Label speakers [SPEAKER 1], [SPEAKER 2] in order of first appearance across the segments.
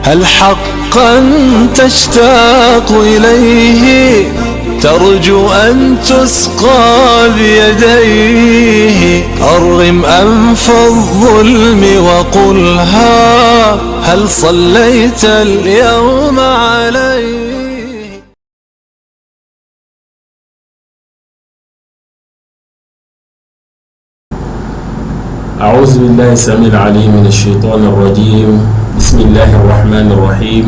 [SPEAKER 1] هل حقا تشتاق إليه؟ ترجو أن تسقى بيديه؟ أرغم أنف الظلم وقلها هل صليت اليوم عليه؟
[SPEAKER 2] أعوذ بالله السميع العليم من الشيطان الرجيم. بسم الله الرحمن الرحيم.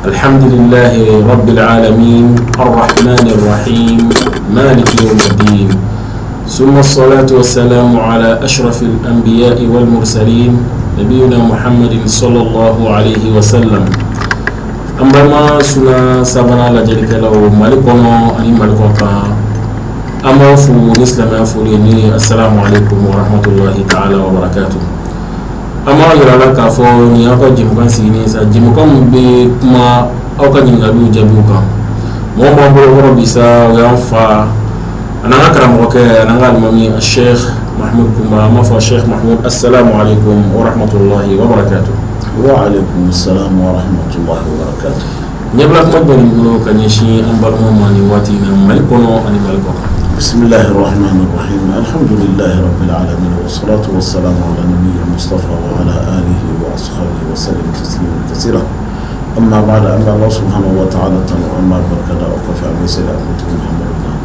[SPEAKER 2] الحمد لله رب العالمين الرحمن الرحيم مالك يوم الدين، ثم الصلاة والسلام على أشرف الأنبياء والمرسلين نبينا محمد صلى الله عليه وسلم. An balima Suna sabanan lajɛlikɛlaw Mali kɔnɔ ani Mali kɔ kan, an b'aw fo ni silamɛya foli ni assalamu alaikum wa rahmatullahi ta'ala wa barakatuh. An b'a yira la k'a fɔ nin y'aw ka jɛmukan sigilen sa, jɛmukan min bɛ kuma aw ka ɲininkaliw jaabiw kan. Mɔgɔ b'an bolo kɔrɔ bi sa, o y'an fa a n'an ka karamɔgɔkɛ a n'an ka alimami, Sheikh Mahmud Kunba. An b'a fɔ Sheikh Mahmud, assalamu alaikum wa rahmatullahi wa barakatuh.
[SPEAKER 3] Wa alaikum salam wa rahmatullahi wa barakatuh.
[SPEAKER 2] Ɲɛbila kuma jumɛn b'i bolo ka ɲɛsin an balimaw ma nin waati in na Mali kɔnɔ ani Mali kɔ kan?
[SPEAKER 3] Bismillahi rahmani rahim. Alhamdulillahi rabbil alamin wa salatu wa salamu ala nabiyil mustafa wa ala alihi wa ashabihi wa sallam tasliman kaseera. Amma ba'da, an bɛ Allah subhanahu wa ta'ala tanu, an b'a barika da. O kɔfɛ, an bɛ seli an kuntigi Muhamadu kan,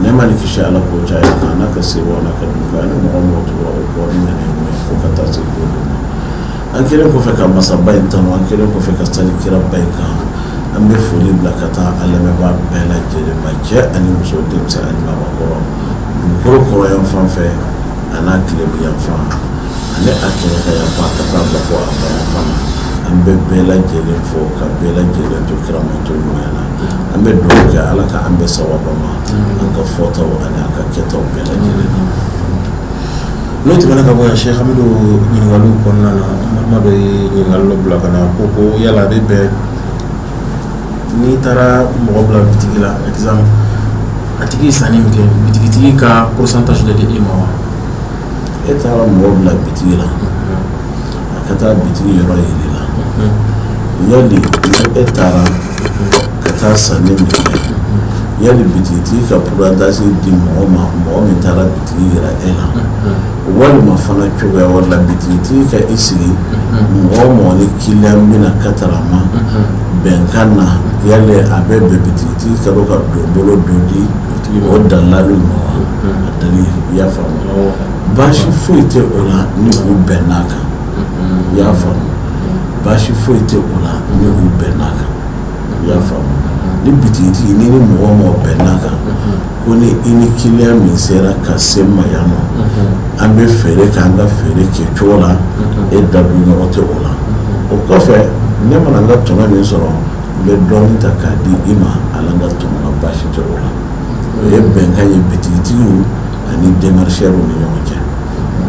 [SPEAKER 3] nɛɛma ni kisi Ala k'o caya kan, n'a ka sebaw n'a ka dunkew ani mɔgɔ mɔgɔ tugura o kɔ ni ŋaniya ɲuman ye fo ka taa se don ma. An kɛlen kɔfɛ ka masaba in tanu, an kɛlen kɔfɛ ka sali kiraba in kan, an bɛ foli bila ka taa an lamɛnbaa bɛɛ lajɛlen ma, cɛ ani muso, denmisɛn ani maabakɔrɔ, dugukolo kɔrɔn yan fan fɛ a n'a tilebin yan fan ani a kɛɲɛka yan fan ka taa bila fo a ba yan fan na. An bɛ bɛɛ lajɛlen fo ka bɛɛ lajɛlen to kira mantɔn ɲumanya na. An bɛ dugawu kɛ Ala ka an bɛɛ sawaba ma an ka fɔtaw ani an ka kɛtaw bɛɛ lajɛlen na.
[SPEAKER 2] N'o tɛmɛna ka bɔ yan, Cheikh, an bɛ don ɲininkaliw kɔnɔna na. An balima dɔ ye ɲininkali dɔ bila ka na ko yala a bɛ bɛn n'i taara mɔgɔ bila bitigi la, exemple, a tigi ye sanni min kɛ, bitigitigi ka pourcentage dɔ di e ma wa?
[SPEAKER 3] E taara mɔgɔ bila bitigi la, a ka taa bitigi yɔrɔ yir'i la, yali ni e taara ka taa sanni min kɛ, yali bitigitigi ka pourcentage di mɔgɔ ma, mɔgɔ min taara bitigi yira e la, walima fana cogoya wɛrɛ la, bitigitigi ka i sigi mɔgɔ o mɔgɔ ni kiliyan bɛna katarama bɛnkan na, yali a bɛ bɛn bitigitigi ka dɔ ka donbolo dɔ di o dalali ma wa? A dali, i y'a faamu, baasi foyi tɛ o la ni u bɛnn'a kan. I y'a faamu, baasi foyi tɛ o la ni u bɛnn'a kan. I y'a faamu, ni bitigitigi ni mɔgɔ o mɔgɔ bɛnn'a kan ko ni i ni kiliyan min sera ka se ma yan nɔ, an bɛ feere kɛ an ka feere kɛ cogo la, e da don yɔrɔ tɛ o la. O kɔfɛ, ne mana n ka tɔnɔ min sɔrɔ, n bɛ dɔɔnin ta k'a di i ma a la n ka tɔnɔ na, baasi tɛ o la. O ye bɛnkan ye bitigitigiw ani démarcheurs ni ɲɔgɔn cɛ,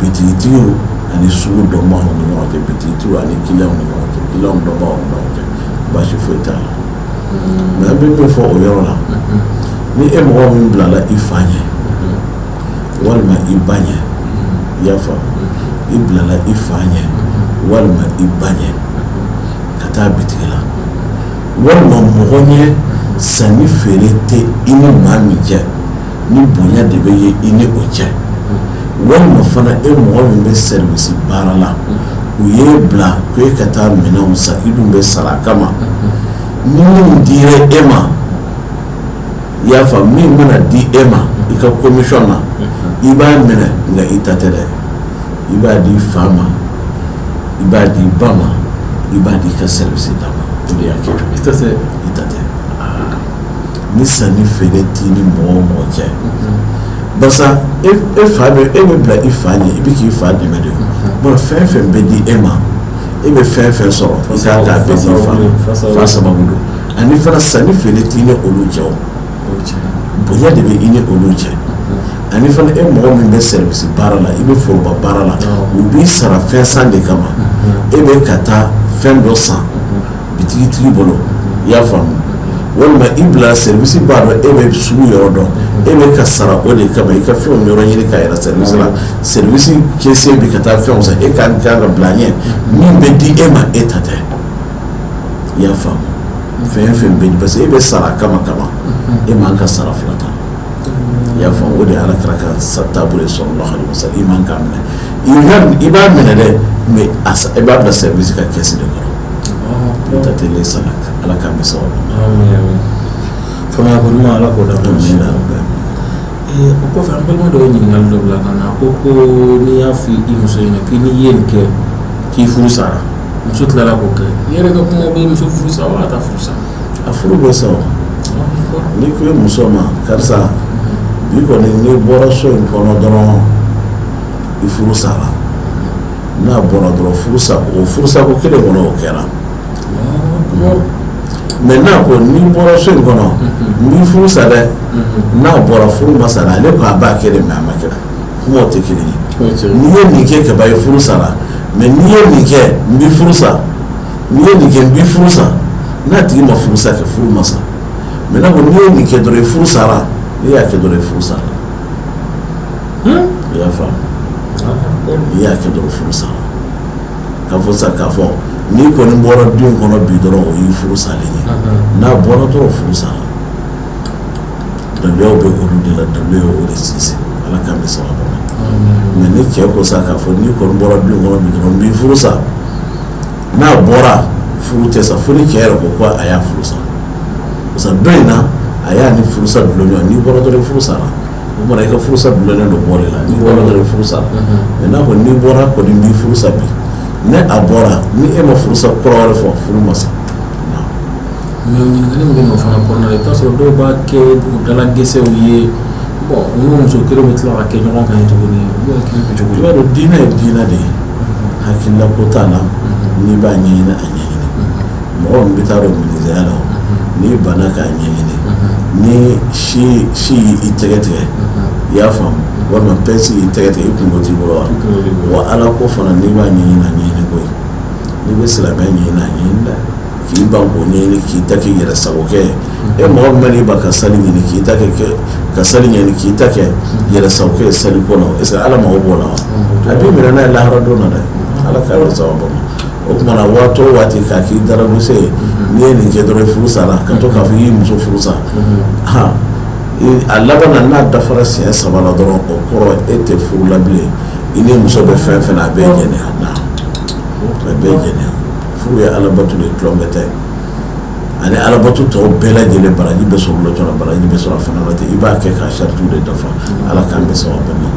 [SPEAKER 3] bitigitigiw ani sugu dɔnbagaw ni ɲɔgɔn cɛ, bitigitigiw ani kiliyanw ni ɲɔgɔn cɛ, kiliyanw dɔnbagaw ni ɲɔgɔn cɛ, baasi foyi t'a la. Mais an bɛ min fɔ o yɔrɔ la, ni e mɔgɔ min bilala i fa ɲɛ walima i ba ɲɛ, i y'a faamu, i bilala i fa ɲɛ walima i ba ɲɛ ka taa bitigi la, walima mɔgɔ ɲɛ, sanni feere tɛ i ni maa min cɛ, ni bonya de bɛ ye i ni o cɛ, walima fana e mɔgɔ min bɛ service baara la, u y'e bila ko e ka taa minɛnw san, i dun bɛ sara a kama, ni min dira e ma, i y'a faamu, min mana di e ma i ka commission na, i b'a minɛ, nka i ta tɛ dɛ. I b'a di fa ma, i b'a di ba ma, i b'a di i ka service da ma. O de y'a kɛcogo ye.
[SPEAKER 2] I ta tɛ.
[SPEAKER 3] I ta tɛ. Ni sanni feere t'i ni mɔgɔ o mɔgɔ cɛ, barisa e fa bɛ e bɛ bila i fa ɲɛ, i bɛ k'i fa dɛmɛ de. Bon, fɛn fɛn bɛ di e ma, e bɛ fɛn fɛn sɔrɔ, i kan k'a bɛɛ di i fa ma. Fa sababu don. Ani fana, sanni feere t'i ni olu cɛ, o bonya de bɛ i ni olu cɛ. Ani fana, e mɔgɔ min bɛ service baara la, i bɛ foroba baara la, u b'i sara fɛn san de kama. E bɛ ka taa fɛn dɔ san bitigitigi bolo, i y'a faamu, walima i bila service b'a dɔn e bɛ sugu yɔrɔ dɔn, e bɛ ka sara o de kama, i ka fɛnw yɔrɔ ɲini k'a yira service la. Service caissier bɛ ka taa fɛnw san, e kan ka bila ɲɛ, min bɛ di e ma, e ta tɛ. I y'a faamu, fɛn fɛn bɛ parce que e bɛ sara kama kama, e man ka sara fila ta. I y'a faamu, o de ye ala kira ka taabolo ye sallallahu alaihi wasallam. I man k'a minɛ, i b'a minɛ dɛ, mais i b'a bila service ka caisse de kɔrɔ. N'o ta tɛ salak. Ala k'an bɛ sababu ma.
[SPEAKER 2] Faamuya ko ɲuman, ala k'o d'an ma. O kɔfɛ, an balima dɔ ye ɲininkali dɔ bila ka na. Ko n'i y'a fɔ i muso ɲɛna k'i n'i ye nin kɛ k'i furu sara, muso tilala k'o kɛ, i yɛrɛ ka kuma bɛ muso furu sa wa a t'a furu sa?
[SPEAKER 3] A furu bɛ sa. N'i ko i muso ma karisa, bi kɔni n'i bɔra so in kɔnɔ dɔrɔn i furu sara, n'a bɔra dɔrɔn furu sa, o furusako kelen kɔnɔ o kɛra. Mais n'a ko n'i bɔra so in kɔnɔ n b'i furu sa dɛ, n'a bɔra furu ma sa, ale ko a b'a kɛ de, mais a ma kɛ, kumaw tɛ kelen ye. N'i ye nin kɛ kaban i furu sara, mais n'i ye nin kɛ n b'i furu sa, n'i ye nin kɛ n b'i furu sa, n'a tigi ma furu sa kɛ, furu ma sa. Mais n'a ko n'i ye nin kɛ dɔrɔn i furu sara, n'i y'a kɛ dɔrɔn i furu sara. I y'a faamu, n'i y'a kɛ dɔrɔn furu sara. K'a fɔ sa k'a fɔ n'i kɔni bɔra du in kɔnɔ bi dɔrɔn o y'i furu salen ye, n'a bɔra dɔrɔn furu sara. Daluyaw bɛ olu de la, daluya o de sinsin. Ala k'an bɛ sababu ma. Mais ni cɛ ko sa k'a fɔ n'i kɔni bɔra du in kɔnɔ bi dɔrɔn n b'i furu sa, n'a bɔra furu tɛ sa, fo ni cɛ yɛrɛ ko ko a y'a furu sa. Parce que dɔ in na a y'a ni furusa dulon ɲɔgɔn, n'i bɔra dɔrɔn i furu sara. O kumana i ka furusa dulonnen don bɔli la, n'i bɔra dɔrɔn i furu sara. Mais n'a ko n'i bɔra kɔni n b'i furu sa bi, ne a bɔra ni e ma furusa kura wɛrɛ fɔ, furu ma sa.
[SPEAKER 2] Mais ɲininkali min bɛ n'o fana kɔnɔna la, i bɛ t'a sɔrɔ dɔw b'a kɛ u dala gɛsɛw ye. Bon, u n'u muso kelen bɛ tila ka kɛ ɲɔgɔn kan yen tuguni, u b'o hakili bɛ cogo
[SPEAKER 3] I
[SPEAKER 2] di?
[SPEAKER 3] b'a dɔn, diinɛ ye diinɛ de ye, hakilila ko t'a la. N'i b'a ɲɛɲini, a ɲɛɲini. Mɔgɔ min bɛ taa dɔn menuisier la, n'i banna k'a ɲɛɲini, ni si si y'i tɛgɛ tigɛ, i y'a faamu, walima pince y'i tɛgɛ tigɛ, i kungo t'i bolo wa? Wa ala ko fana, n'i b'a ɲɛɲini, a ɲɛɲini koyi. N'i bɛ silamɛya ɲɛɲini, a ɲɛɲini dɛ. K'i ban k'o ɲɛɲini k'i ta k'i yɛrɛ sago kɛ, e mɔgɔ min man'i ban ka sali ɲini k'i ta kɛ, ka sali ɲini k'i ta kɛ yɛrɛ sago kɛ sali ko la, est ce que ala mago b'o la wa? A b'i minɛ n'a ye lahara don na dɛ. Ala k'a bɛ sababu ma. O tuma na, waati o waati k'a k'i daradose ye, n'i ye nin kɛ dɔrɔn i furu sara, ka to k'a fɔ i y'i muso furu sa, han, a laban na n'a dafara siɲɛ saba la dɔrɔn, o kɔrɔ e tɛ furu la bilen. I ni muso bɛ fɛn fɛn na, a bɛɛ ye jɛnɛya na, a bɛɛ ye jɛnɛya. Furu ye alabato de ye, tulonkɛ tɛ. Ani alabato tɔw bɛɛ lajɛlen, baraji bɛ sɔrɔ o la cogo min, baraji bɛ sɔrɔ a fana la ten. I b'a kɛ k'a saritiw de dafa. Ala k'an bɛ sababu ma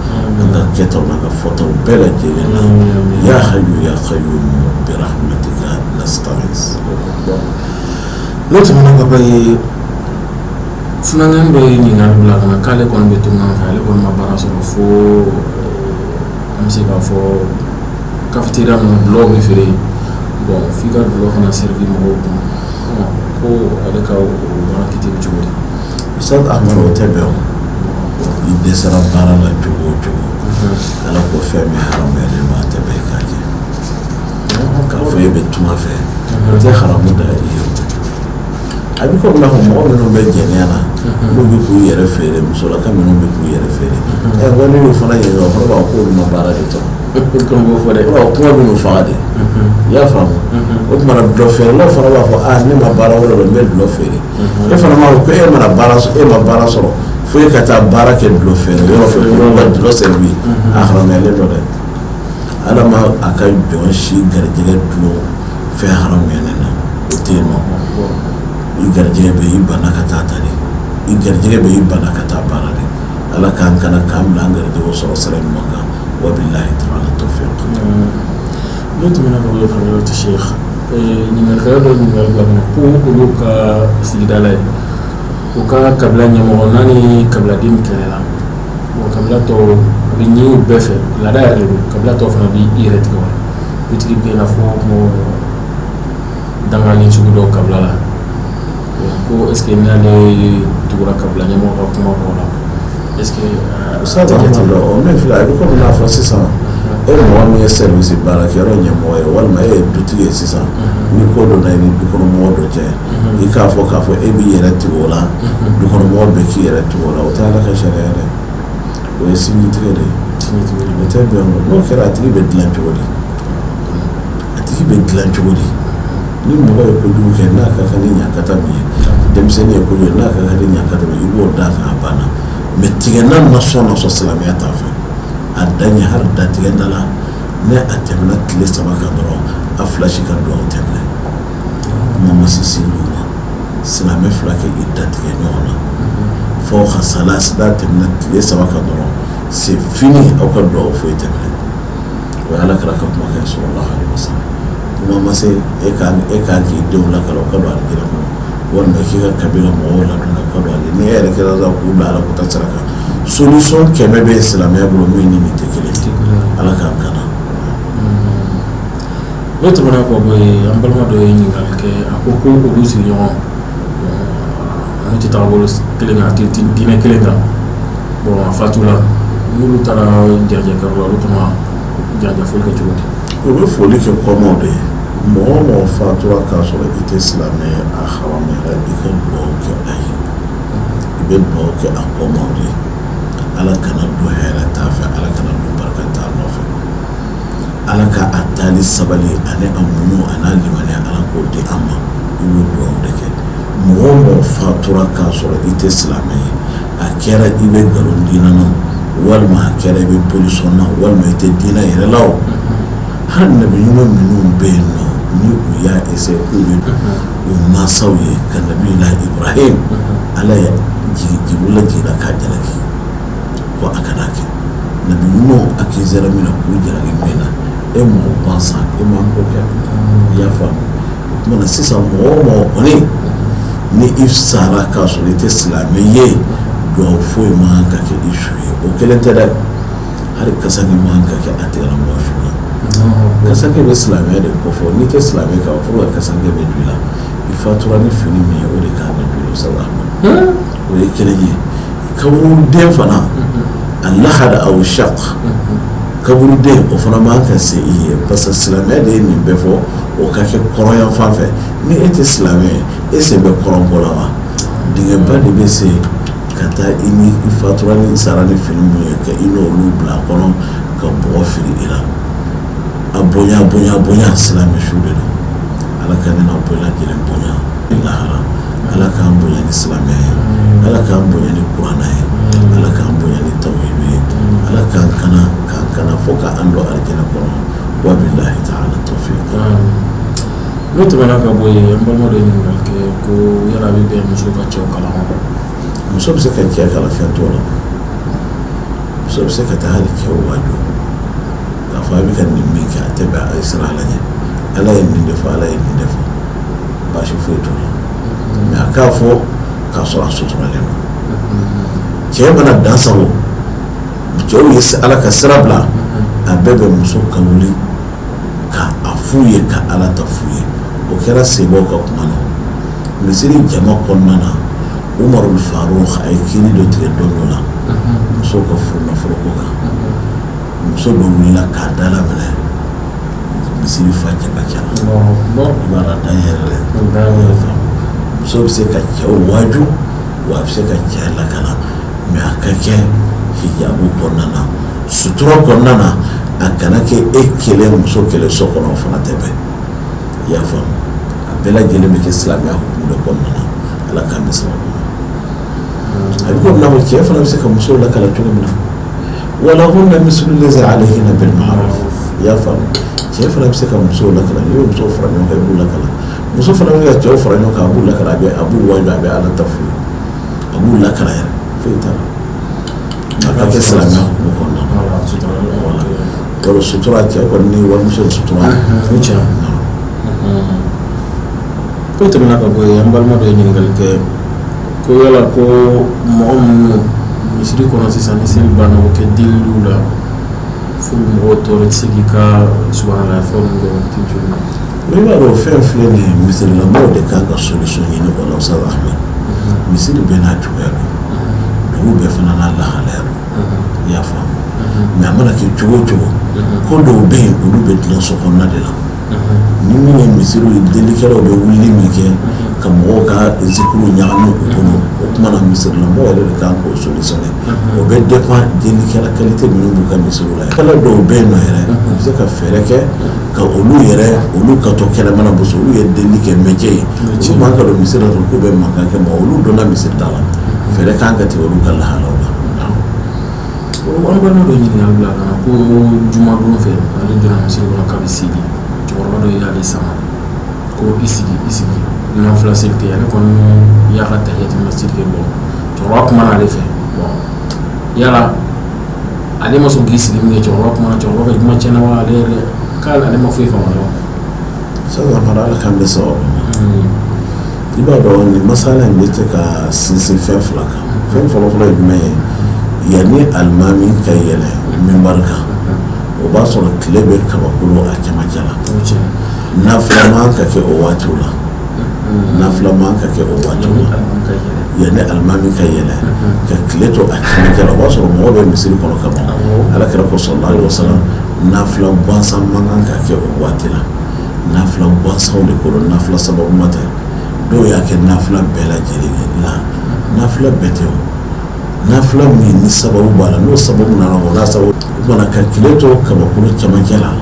[SPEAKER 3] an ka kɛtaw n'an ka fɔtaw bɛɛ lajɛlen na. Ya hayyu ya qayyum bi rahmatika nastaghis.
[SPEAKER 2] N'o tɛmɛna ka bɔ yen, funankɛnin dɔ ye ɲininkali bila ka na k'ale kɔni bɛ tunga fɛ, ale kɔni ma baara sɔrɔ fo an bɛ se k'a fɔ cafétéria min dulɔ bɛ feere yen. Bon, f'i ka dulɔ fana servi mɔgɔw kun. Ko ale ka o baara kiti bɛ cogo di?
[SPEAKER 3] Ustaz Ahmad, o tɛ bɛn o. I dɛsɛra baara la cogo o cogo, ala ko fɛn min haramuyalen don, a tɛ bɛn i k'a kɛ. K'a fɔ e bɛ tunga fɛ, o tɛ haramu da i ye. A bɛ komi n'a fɔ mɔgɔ minnu bɛ jɛnɛya la, n'u bɛ k'u yɛrɛ feere, musolaka minnu bɛ k'u yɛrɛ feere, ɛ ko n'olu fana ɲininka, o fana b'a fɔ k'olu ma baara de sɔrɔ.
[SPEAKER 2] Kɔni b'o fɔ dɛ.
[SPEAKER 3] O kuma bɛ n'u faga de. I y'a faamu, o tuma na dulɔ feerelaw fana b'a fɔ aa, ne ma baara wɛrɛ dɔn, n bɛ dulɔ feere. E fana b'a fɔ ko e mana baara sɔrɔ, e ma baara sɔrɔ fo e ka taa baara kɛ dulɔ feere yɔrɔ fɛ k'olu ka dulɔ servi. A haramuyalen don dɛ. Ala ma a ka jɔn si garijɛgɛ dulon fɛn haramuyalen na, o tɛ yen nɔ. I garijɛgɛ bɛ i banna ka taa ta de, i garijɛgɛ bɛ i banna ka taa baara de. Ala k'an kana k'an bila an garijɛgɛ sɔrɔ sira ɲuman kan. Wabillahi ta'ala tawfiq.
[SPEAKER 2] N'o tɛmɛna ka bɔ yen, fadilatu sheikh, ɲininkalikɛla dɔ ye ɲininkali bila ka na ko olu ka sigida la yen, u ka kabila ɲɛmɔgɔ n'a ni kabiladen kɛlɛla, bon, kabila tɔw a bɛ ɲini u bɛɛ fɛ, laada yɛrɛ de don, kabila tɔw fana bɛ i yɛrɛ tigɛ o la. O tigi bɛ kɛ i n'a fɔ mɔgɔ dangalen sugu dɔw kabila la. Ko est ce que n'ale tugura kabila ɲɛmɔgɔ ka kuma kɔ la, est ce que
[SPEAKER 3] Ustaz Ahmad, o min filɛ, a bɛ komi n'a fɔ sisan e mɔgɔ min ye service baarakɛyɔrɔ ɲɛmɔgɔ ye, walima e ye dutigi ye sisan, ni ko donna i ni dukɔnɔmɔgɔ dɔ cɛ, i k'a fɔ e b'i yɛrɛ tigɛ o la, dukɔnɔmɔgɔ bɛɛ k'i yɛrɛ tigɛ o la, o tɛ ala ka sariya dɛ. O ye sinjitigɛ de ye, o tɛ bɛn o. N'o kɛra, a tigi bɛ dilan cogo di? A tigi bɛ dilan cogo di? Ni mɔgɔ ye kojugu kɛ, n'a ka kan ni ɲankata min ye, denmisɛnnin ye kojugu n'a ka kan ni ɲankata min ye, i b'o d'a kan, a banna. Mais tigɛna nasɔn nasɔn, silamɛya t'a fɛ. A dan ye hali datigɛ da la, ne a tɛmɛna tile 3 kan dɔrɔn, a fila si ka dugawu tɛ minɛ. Kuma ma se sinjiw ma. Silamɛ fila kɛ i datigɛ ɲɔgɔn na fo ka sala, n'a tɛmɛna tile 3 kan dɔrɔn, c'est fini, aw ka dugawu foyi tɛ minɛ. O ye Ala kira ka kumakan ye, sallallahu alaihi wasallam. Kuma ma se e kan e kan k'i denw lakala u ka don alijinɛ kɔnɔ, walima k'i ka kabila mɔgɔw ladon u ka don alijinɛ. Ni e yɛrɛ kɛra sisan k'u bila Ala ko ta sira kan, solution 100 bɛ silamɛya bolo min ni nin tɛ kelen ye. Ala k'an kana.
[SPEAKER 2] N'o tɛmɛna ka bɔ yen, an balima dɔ ye ɲininkali kɛ. A ko ko olu sigiɲɔgɔn, an tɛ taabolo kelen kan, a tɛ diinɛ kelen kan. Bon, a fatula, n'olu taara janajakɛyɔrɔ la, olu kan ka janaja foli kɛ cogo di?
[SPEAKER 3] U bɛ foli kɛ kɔmaw de ye. Mɔgɔ o mɔgɔ fatura k'a sɔrɔ i tɛ silamɛ ye, a haramuyara i ka dugawu kɛ a ye. I bɛ dugawu kɛ a kɔmaw de ye. Ala kana don hɛrɛ t'a fɛ, Ala kana don barika t'a nɔfɛ, Ala ka a taali sabali ani a muɲu a n'a limaniya, Ala k'o di an ma. I b'o dugawu de kɛ. Mɔgɔ o mɔgɔ fatura k'a sɔrɔ i tɛ silamɛ ye, a kɛra i bɛ nkalon diinɛ na, walima a kɛra i bɛ bolisɔn na, walima i tɛ diinɛ yɛrɛ la, o hali nabi ɲuman minnu bɛ yen nɔ, ni u y'a essayer k'u bɛ u mansaw ye, ka nabila Ibrahim, Ala ye Jibirila jiginna k'a jalaki ko a kana kɛ. Nabi ɲumanw accusera min na, k'u jalaki min na, e mɔgɔ gansan, e man k'o kɛ. I y'a faamu? O tuma na sisan, mɔgɔ o mɔgɔ kɔni ni i sara k'a sɔrɔ i tɛ silamɛ ye, dugawu foyi man kan ka kɛ i su ye. O kelen tɛ dɛ, hali kasanke man kan ka kɛ a tigilamɔgɔ su la. Kasanke bɛ silamɛya de kofɔ. N'i tɛ silamɛ kan, pour que kasanke bɛ don i la, i fatura ni fini min ye, o de kan ka don i la sabu o ye kelen ye. Kaburuden fana, a lahada aw shaq, kaburuden, o fana man ka se i ye, parce que silamɛya de ye nin bɛɛ fɔ. O ka kɛ kɔrɔn fan fɛ. Ni e tɛ silamɛ ye, e sen bɛ kɔrɔnko la wa? Dingɛba de bɛ se ka taa i ni i fatura ni sara ni fini min ye, ka i n'olu bila a kɔnɔ ka bɔgɔ fili i la. A bonya, bonya, bonya, silamɛ su de don. Ala ka ne n'aw bɛɛ lajɛlen bonya lahara. Ala k'an bonya ni silamɛya ye, Ala k'an bonya ni kuranɛ ye, Ala k'an bonya ni tawhidu ye, Ala k'an kana k'an kana fo k'an don alijinɛ kɔnɔ. Wa billahi ta'ala tawfiq.
[SPEAKER 2] N'o tɛmɛna ka bɔ yen, an balima dɔ ye ɲininkali kɛ ko yala a bɛ bɛn muso ka cɛw kalan wa?
[SPEAKER 3] Muso bɛ se ka cɛ kalan, fɛn t'o la. Muso bɛ se ka taa hali cɛw waaju k'a fɔ a bɛ ka nin min kɛ, a tɛ bɛn, a ye siran Ala ɲɛ, Ala ye nin de fɔ, Ala ye nin de fɔ, baasi foyi t'o la. Mais a k'a fɔ k'a sɔrɔ a suturalen don. Cɛ mana dan sago, cɛw ye Ala ka sira bila, a bɛɛ bɛ muso ka wuli ka a f'u ye, ka Ala ta f'u ye. O kɛra sebaw ka kuma na misiri jama kɔnɔna na. Umarul Faruk a ye kiiri dɔ tigɛ don dɔ la musow ka furu nafolo ko kan. Muso dɔ wulila k'a da minɛ, misiri fa jama cɛ la. I b'a dɔn, dan yɛrɛ dɛ. Muso bɛ se ka cɛw waaju, wa a bɛ se ka cɛ lakana, mais a ka kɛ hijabu kɔnɔna na, sutura kɔnɔna na. A kana kɛ e kelen, muso kelen so kɔnɔ, o fana tɛ bɛn. I y'a faamu? A bɛɛ lajɛlen bɛ kɛ silamɛya hukumu de kɔnɔna na. Ala k'an bɛ sababu ma. A bɛ komi n'a fɔ cɛ fana bɛ se ka musow lakala cogo min na, walahunna mislu lazi alayhinna bil ma'ruf. I y'a faamu? Cɛ fana bɛ se ka musow lakala. N'i ye musow fara ɲɔgɔn kan, i b'u lakala. Muso fana bɛ se ka cɛw fara ɲɔgɔn kan, a b'u lakala, a b'u waaju, a bɛ Ala ta f'u ye, a b'u lakala yɛrɛ, foyi t'a la. A ka kɛ silamɛya hukumu kɔnɔna na. Wala yɔrɔ sutura, cɛ kɔni ni walimuso sutura.
[SPEAKER 2] O tiɲɛ. Ko tɛmɛna ka bɔ yen, an balima dɔ ye ɲininkali kɛ ko yala ko mɔgɔ minnu misiri kɔnɔ sisan, ni seli banna, o kɛ deliliw la fo mɔgɔw tɔɔrɔ, i tɛ se k'i ka subhanallah fɛn ninnu kɛ waati cogo min.
[SPEAKER 3] I b'a dɔn, fɛn filɛ nin ye, misirilamɔgɔw de kan ka solution ɲini o la. Ustaz Ahmed, misiri bɛɛ n'a cogoya don, dugu bɛɛ fana n'a lahalaya don. I y'a faamu? Mais a mana kɛ cogo o cogo, ko dɔw bɛ yen, olu bɛ dilan so kɔnɔna de la. Ni min ye misiriw ye, delikɛlaw bɛ wulili min kɛ. Ka mɔgɔw ka zikuru ɲagami u bolo. O tuma na, misirilamɔgɔw yɛrɛ de kan k'o solutionner. O bɛ dépend delikɛla qualité minnu b'u ka misiriw la. Kɛla dɔw bɛ yen nɔ yɛrɛ, u bɛ se ka fɛɛrɛ kɛ ka olu yɛrɛ, olu ka to kɛnɛmana boso. Olu ye deli kɛ métier ye, olu man ka don misiri la dɔrɔn k'u bɛ mankan kɛ. Mɔgɔ olu donna misiri da la, fɛɛrɛ kan ka tigɛ olu ka lahalaw la.
[SPEAKER 2] An balima dɔ ɲininkali bila ka na ko jumadon fɛ, ale donna misiri kɔnɔ k'a bɛ seli, cɛkɔrɔba dɔ y'ale sama ko i sigi, i sigi, nafila seli tɛ. Ale kɔni y'a ka tahiyatu masjid kɛ. Bon, cɛkɔrɔba kumana ale fɛ. Bon, yala ale ma sɔn k'i sigi min kɛ, cɛkɔrɔba kumana, cɛkɔrɔba ka kuma tiɲɛna wa? Ale yɛrɛ k'ale ale ma foyi faamu wa?
[SPEAKER 3] Sisan fana, Ala k'an bɛ sababu ma. I b'a dɔn, nin masala in bɛ se ka sinsin fɛn fila kan. Fɛn fɔlɔfɔlɔ ye jumɛn ye? Yanni alimami ka yɛlɛ minbari kan, o b'a sɔrɔ tile bɛ kabakolo a cɛmancɛ la. Nafila man ka kɛ o waatiw la, nafila man ka kɛ o waatiw la. Yanni alimami ka yɛlɛ, ka tile to a cɛmancɛ la, o b'a sɔrɔ mɔgɔ bɛ misiri kɔnɔ ka ban. Ala kira ko sallallahu alaihi wasallam, nafila gansan man kan ka kɛ o waati la. Nafila gansanw de ko don, nafila sababuma tɛ. Dɔw y'a kɛ nafila bɛɛ lajɛlen ye. La, nafila bɛɛ tɛ. O nafila min ni sababu b'a la, n'o sababu nana, o n'a sababu. O tuma ka tile to kabakolo cɛmancɛ la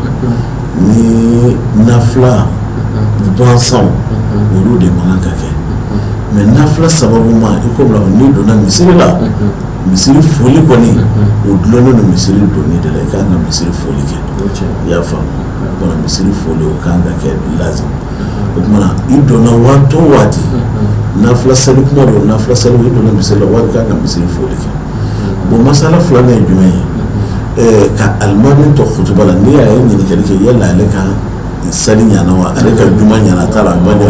[SPEAKER 3] ni nafila gansanw, olu de man kan ka kɛ. Mais nafila sababu ma, i ko n'i donna misiri la, misiri foli kɔni, o dulonnen don misiri donni de la. I ka kan ka misiri foli kɛ, i y'a faamu? O tuma misiri foli, o kan ka kɛ lazim. O tuma na, i donna waati o waati, nafila seli kuma don, nafila seli, i donna misiri la waati, kan ka misiri foli kɛ. Bon, masala filanan ye jumɛn ye? Ka alimami to kutuba la, n'i y'a ye ɲininkali kɛ, yala ale ka sali ɲana wa, ale ka juma ɲana t'a la, a ma ɲa.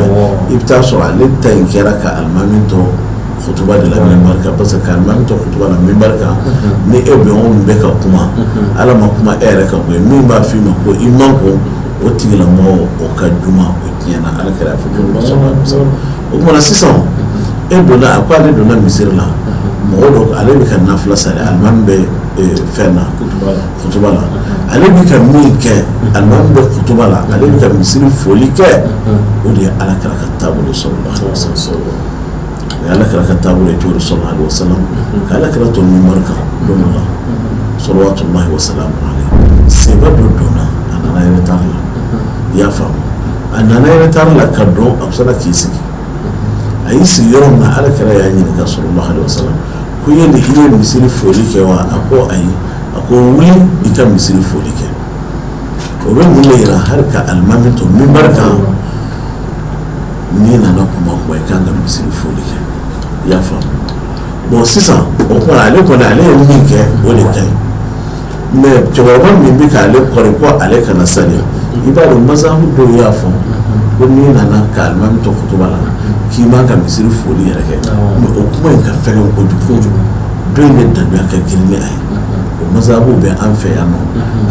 [SPEAKER 3] I bɛ taa sɔrɔ ale ta in kɛra ka alimami to kutuba de la minbari kan, parce que ka alimami to kutuba la minbari kan, ni e bɛn o min bɛ ka kuma, Ala ma kuma e yɛrɛ kan koyi. Min b'a f'i ma ko i man ko, o tigilamɔgɔ, o ka juma, o tiɲɛna. Ala kɛra a fɔ cogo min. O tuma na sisan, e donna, a ko ale donna misiri la, mɔgɔ dɔ, ale bɛ ka nafila sali, alimami bɛ fɛn na, kutuba la. Ale bɛ ka min kɛ, alimami bɛ kutuba la, ale bɛ ka misiri foli kɛ, o de ye Ala kira ka taabolo sallallahu alaihi wasallam. O ye Ala kira ka taabolo ye cogo di sallallahu alaihi wasallam? Ka Ala kira to minbari kan don dɔ la salawatullahi wasalamu alayhi, seba dɔ donna, a nana retard la, i y'a faamu? A nana retard la ka don, a bɛ sɔrɔ k'i sigi. A y'i sigi yɔrɔ min na, Ala kira y'a ɲininka sallallahu alaihi wasallam ko yali i ye misiri foli kɛ wa? A ko ayi. A ko wuli, i ka misiri foli kɛ. O bɛ mun de yira? Hali ka alimami to minbari kan, n'i nana kuma kuma, i kan ka misiri foli kɛ, i y'a faamu? Bon, sisan o tuma, ale kɔni, ale ye min kɛ, o de ka ɲi. Mais cɛkɔrɔba min bɛ k'ale kɔri ko ale kana sali, i b'a dɔn, mazahabu dɔw y'a fɔ ko n'i nana ka alimami to kutuba la, k'i man ka misiri foli yɛrɛ kɛ. Mais o kuma in ka fɛgɛn kojugu. Dɔ in de daluya ka girin ni a ye. O mazahabu bɛ an fɛ yan nɔ,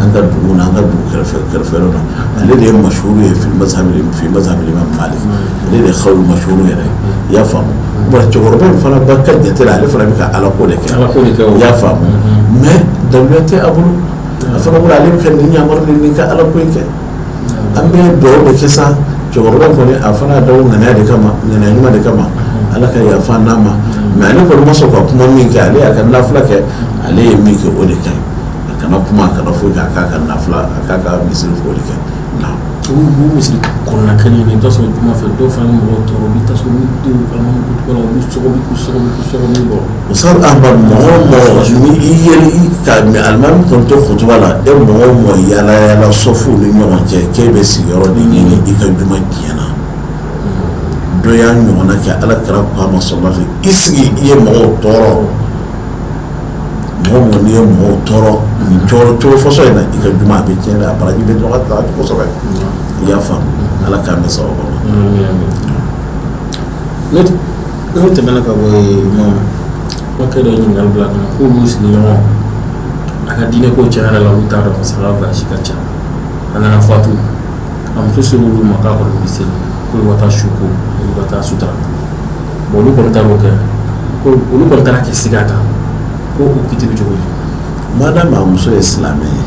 [SPEAKER 3] an ka dugu na, an ka dugu kɛrɛfɛ kɛrɛfɛ na. Ale de ye mashuru ye fi mazhabi, fi mazhabi Imam Malik. Ale de ye xawlu mashuru yɛrɛ, i y'a faamu? Bon, cɛkɔrɔba in fana ba ka jate la, ale fana bɛ ka Ala ko de kɛ.
[SPEAKER 2] Ala ko de kɛ o.
[SPEAKER 3] I y'a faamu? Mais daluya tɛ a bolo. A fana bolo, ale bɛ ka nin yamaru ni nin ka Ala ko in kɛ. An bɛ dugawu de kɛ sa. Cɛkɔrɔba kɔni, a fana y'a dabɔ ŋaniya de kama, ŋaniya ɲuman de kama, Ala ka yafa n'a ma. Mais ale kɔni ma sɔn ka kuma min kɛ, ale y'a ka nafila kɛ. Ale ye min kɛ, o de ka ɲi. A kana kuma, a kana foyi kɛ, a k'a ka nafila, a k'a ka misiri foli kɛ. Naam.
[SPEAKER 2] U misiri kɔnɔna kelen in, i bɛ taa sɔrɔ juma fɛ, dɔw fana bɛ mɔgɔw tɔɔrɔ. U bɛ taa sɔrɔ u bɛ don alimami kutuba la, u bɛ sɔgɔbi k'u sɔgɔbi k'u sɔgɔbi bɔ.
[SPEAKER 3] Ustaz Ahmad, mɔgɔ o mɔgɔ ni i yeli ka alimami kɔni to kutuba la, e mɔgɔ o mɔgɔ yaala yaala sɔfuw ni ɲɔgɔn cɛ k'e bɛ sigiyɔrɔ de ɲini, i ka juma tiɲɛna. Dɔ y'a ɲɔgɔnna kɛ, Ala kira ko a ma sallallahu alaihi wasallam, i sigi, i ye mɔgɔw tɔɔrɔ. Mɔgɔ mɔgɔ n'i ye mɔgɔw tɔɔrɔ nin cogo cogo fɔsɔn in na, i ka juma a bɛ tiɲɛ dɛ, a baraji bɛ dɔgɔya kosɛbɛ, i y'a faamu? Ala k'an bɛn sababu ma.
[SPEAKER 2] N'o tɛmɛna ka bɔ yen, imam makɛ dɔ ye ɲininkali bila ka na k'olu sigiɲɔgɔn, a ka diinɛ ko tiɲɛ yɛrɛ la, olu t'a dɔn parce que a ka voyage ka ca. A nana fatu, a muso sera olu ma k'a kɔni bɛ seli, k'olu ka taa su ko, olu ka taa sutura. Bon, olu kɔni taara o kɛ, ko olu kɔni taara kɛ siga kan, ko o kiti bɛ cogo di?
[SPEAKER 3] Madame, a muso ye silamɛ ye.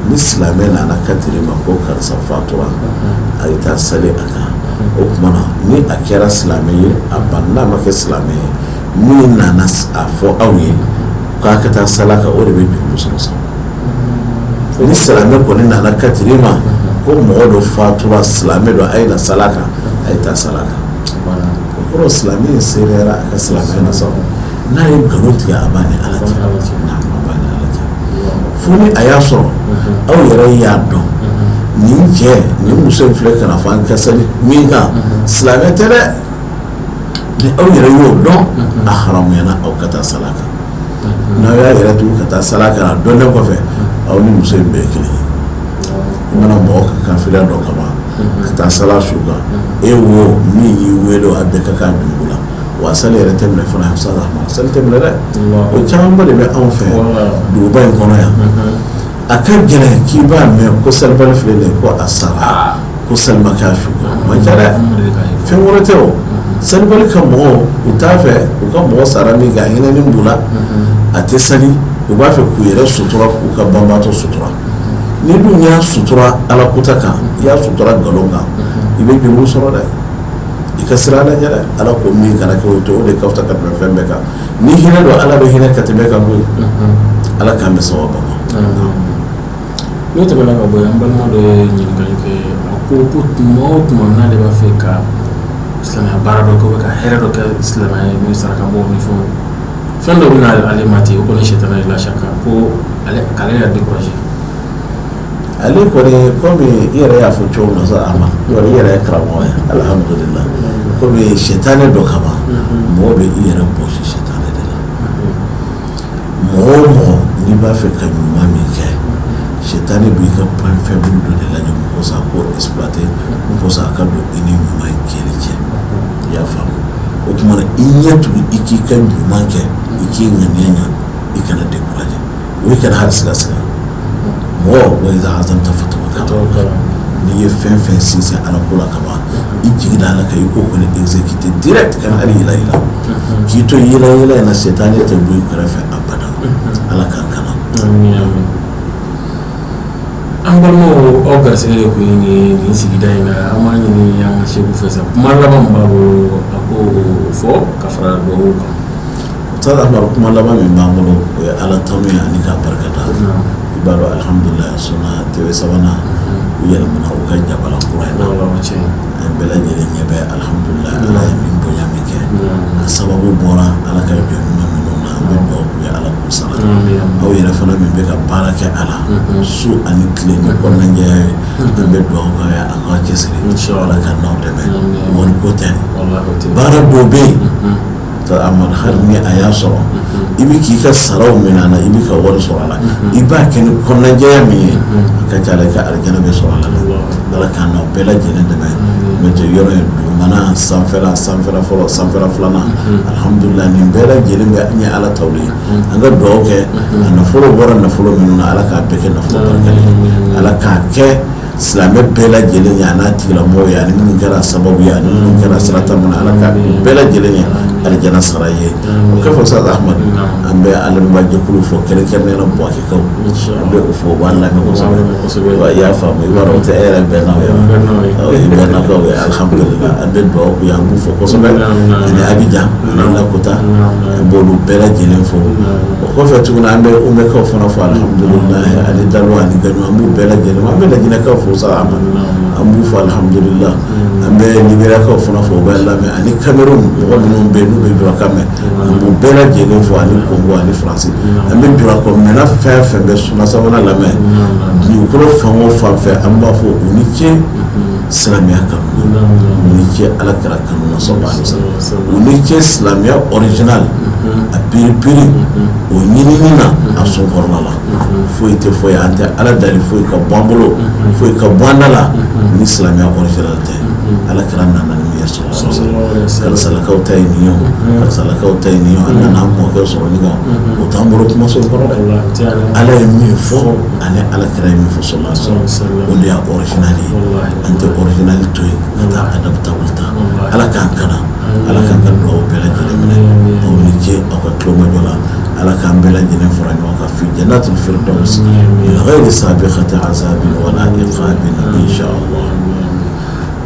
[SPEAKER 3] Ni silamɛ nana ka tiri ma ko karisa fatura, a ye taa sali a kan. O tuma na ni a kɛra silamɛ ye, a banna. N'a ma kɛ silamɛ ye, min nana a fɔ aw ye k'a ka taa sali a kan, o de bɛ jurumu sɔrɔ sa. Ni silamɛ kɔni nana katiri ma ko mɔgɔ dɔ fatura, silamɛ don, a ye na sali a kan, a ye taa sali a kan, o kɔrɔ silamɛ in seereyara a ka silamɛya na sa. N'a ye nkalon tigɛ, a b'a ni Ala cɛ, a b'a ni Ala cɛ. Fo ni a y'a sɔrɔ aw yɛrɛ y'a dɔn nin cɛ nin muso in filɛ ka na fɔ an ka sali min kan, silamɛ tɛ dɛ. Ni aw yɛrɛ y'o dɔn, a haramuyana aw ka taa sali a kan. N'aw y'a yɛrɛ tugu ka taa sali a kan, a dɔnnen kɔfɛ, aw ni muso in bɛɛ ye kelen ye. I mana mɔgɔ ka kafiriya dɔn kaban ka taa sali a su kan, e wo min y'i wele, a bɛɛ ka kan jurumu la. Wa sali yɛrɛ tɛ minɛ fana, sali tɛ minɛ dɛ. O camanba de bɛ anw fɛ duguba in kɔnɔ yan. A ka gɛlɛn k'i b'a mɛn ko salibali filɛ nin ye, ko a sara, ko sali ma kɛ a su kan. O man ca dɛ. Fɛn wɛrɛ tɛ, o salibali ka mɔgɔw, u t'a fɛ u ka mɔgɔ sara min kɛ, a hinɛni b'u la, a tɛ sali. U b'a fɛ k'u yɛrɛ sutura, k'u ka banbaatɔ sutura. N'i dun y'a sutura Ala kuta kan, i y'a sutura nkalon kan, i bɛ jurumu sɔrɔ dɛ. I ka siran Ala ɲɛ dɛ. Ala ko min kana kɛ, o to, o de ka fisa ka tɛmɛ fɛn bɛɛ kan. Ni hinɛ don, Ala bɛ hinɛ ka tɛmɛ kan koyi. Ala k'an bɛ sababu ma.
[SPEAKER 2] N'o tɛmɛna ka bɔ yen, an balima dɔ ye ɲininkali kɛ. A ko ko tuma o tuma n'ale b'a fɛ ka silamɛya baara dɔ kɛ, ka hɛrɛ dɔ kɛ silamɛya ye, n'o ye saraka bɔ ni fɛnw, fɛn dɔ bɛ na ale ma ten, o kɔni sɛtanɛ de la saka ko ale k'ale yɛrɛ décourager.
[SPEAKER 3] Ale kɔni, komi i yɛrɛ y'a fɔ cogo min na sa, a ma yɔrɔ i yɛrɛ ye karamɔgɔ ye, alhamdulillah. Komi sɛtanɛ dɔ kama, mɔgɔ bɛ i yɛrɛ bɔsi sɛtanɛ de la. Mɔgɔ o mɔgɔ n'i b'a fɛ ka ɲuman min kɛ, sɛtanɛ b'i ka point faible dɔ de lajɛ mun kosɔn a k'o exploiter, mun kosɔn a ka don i ni ɲuman in kɛli cɛ. I y'a faamu? O tuma na, i ɲɛ tugu i k'i ka ɲuman kɛ, i k'i ŋaniya ɲa, i kana décourager, o i kana hali siga siga mɔgɔ. Wa iza azamta fatawakkal. N'i ye fɛn fɛn sinsin Ala ko la kaban, i jigi da Ala kan, i k'o kɔni exécuter direct, kan hali yɛlɛ yɛlɛ k'i to yɛlɛ yɛlɛ in na, sɛtanɛ tɛ bɔ i kɛrɛfɛ abada. Ala k'an kana.
[SPEAKER 2] An balimaw, aw garisɛgɛ de kun ye nin sigida in na. An b'a ɲini an ka seku fɛ sa, kuma laban min b'a bolo, a k'o fɔ ka fara dugawu kan.
[SPEAKER 3] Ustaz Amadu, kuma laban min b'an bolo, o ye Ala tanu ye ani k'a barika da. I b'a dɔn, alhamdulillah, Sunna TV sabanan, u yɛlɛmana u ka jabala kura in na. An bɛɛ lajɛlen ɲɛ bɛ, alhamdulillah, Ala ye min bonya min kɛ, a sababu bɔra Ala ka jɔn ɲuman minnu na. An bɛ dugawu k'u ye, Ala k'u sara. Aw yɛrɛ fana min bɛ ka baara kɛ a la su ani tile ni kɔnɔnajɛya ye, an bɛ dugawu k'aw ye, a k'aw cɛsiri, Ala ka n'aw dɛmɛ. Wariko tɛ, baara dɔw bɛ yen, Amadu, hali ni a y'a sɔrɔ i bɛ k'i ka saraw minɛ a la, i bɛ ka wari sɔrɔ a la, i b'a kɛ ni kɔnɔnajɛya min ye, a ka ca la i ka alijana bɛ sɔrɔ a la. Ala k'an n'aw bɛɛ lajɛlen dɛmɛ. N'o tɛ, yɔrɔ in dugumana, sanfɛla, sanfɛla fɔlɔ, sanfɛla filanan, alhamdulillah, nin bɛɛ lajɛlen bɛ ɲɛ Ala taw de ye. An ka dugawu kɛ, a nafolo bɔra nafolo minnu na, Ala k'a bɛɛ kɛ nafolo barikalen ye. Ala k'a kɛ silamɛ bɛɛ lajɛlen ye, a n'a tigilamɔgɔw ye, ani minnu kɛra sababu ye, ani minnu kɛra sira ta Ala ka bɛɛ lajɛlen ye alijana sara ye. O kɔfɛ, Ustaz Ahmadu, an bɛ alibajɛkulu fo, kɛrɛnkɛrɛnnenya la Buwakekaw, an bɛ o fo, u b'an lamɛn kosɛbɛ. I y'a faamu? I b'a dɔn, o tɛ e yɛrɛ bɛnnaw ye wa? O ye bɛnnakaw ye, alhamdulillah. An bɛ dugawu k'u ye, an b'u fo kosɛbɛ, ani Abijan ani Lakota, an b'olu bɛɛ lajɛlen fo. O kɔfɛ tuguni, an bɛ Umɛkaw fana fo, alhamdulillah, ani Dalo ani Gaɲo, an b'u bɛɛ lajɛlen. An bɛ Lajinɛkaw fo sa, an b'u fo, alhamdulillah. An bɛ Liberiyakaw fana fo, u bɛ lamɛn, ani Cameroun mɔgɔ minnu bɛ yen n'u bɛ julakan mɛn, an b'u bɛɛ lajɛlen fo, ani Congo ani Faransi. An bɛ julakɔ mɛnna fɛn fɛn bɛ Sunna sabanan lamɛn dugukolo fan o fan fɛ, an b'a fɔ u ni ce silamɛya kanu na, u ni ce Ala kira kanu na sallallahu alaihi wasallam, u ni ce silamɛya original a piripiri o ɲinini na a sunkɔrɔla la. Foyi tɛ foyi, an tɛ Ala dali foyi ka bɔ an bolo, foyi ka bɔ an da la ni silamɛya original tɛ. Ala kira nana ni min ye sallallahu alaihi wasallam, karisalakaw ta ye nin ye o, karisalakaw ta ye nin ye o, an nana an mɔkɛ sɔrɔ nin kan, o t'an bolo kumaso kɔnɔ dɛ. Ala ye min fɔ ani Ala kira ye min fɔ sallallahu alaihi wasallam, o de y'a original ye. An tɛ original to yen ka taa adaptable ta. Ala k'an kana, Ala k'an ka dugawu bɛɛ lajɛlen minɛ. Aw ni ce aw ka tulomajɔ la. Ala k'an bɛɛ lajɛlen fara ɲɔgɔn kan fi jannatil firdaus min ghayri sabiqati azabin wala iqabin insha Allah.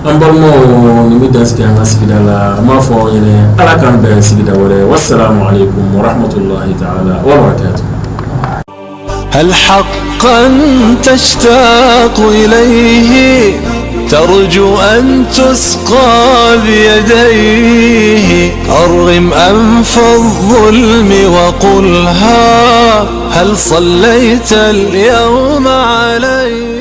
[SPEAKER 2] An balimaw, nin bɛ dan sigi an ka sigida la. An b'a fɔ aw ɲɛna, Ala k'an bɛn sigida wɛrɛ. Wasalamu aleykum warahmatulahi taala wabarakatuh.
[SPEAKER 1] هل حقا تشتاق إليه ترجو أن تسقى بيديه؟ أرغم أنف الظلم وقلها، هل صليت اليوم عليه؟